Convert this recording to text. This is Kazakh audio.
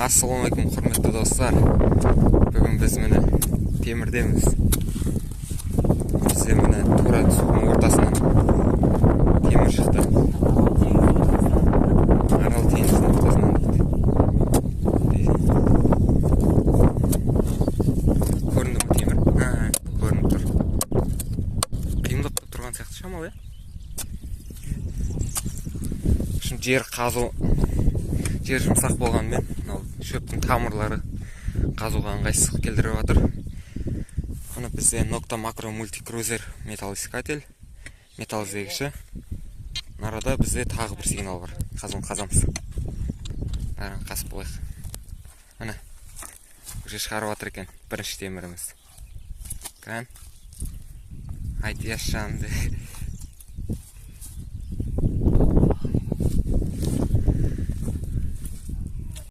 Ассалаумағалейкум, құрметті достар! Бүгін біз, міне, темірдеміз. Бізде, міне, тура судың ортасынан темір шықты. Арал теңізінің ортасынан дейді. Көрінді ма темір? А, көрініп тұр. Қиындық болып тұрған сияқты шамалы, иә. В общем, жер қазу, жер жұмсақ болғанымен, мынау шөптің тамырлары қазуға ыңғайсыздық келтіріп жатыр. Міне, бізде Нокта Макро Мультикрузер металлоискатель, металл іздегіші. Мына бізде тағы бір сигнал бар. Қазуын қазамыз, бәрін қазып болайық. Міне, уже шығарып жатыр екен бірінші теміріміз. Кән, айт, жанды.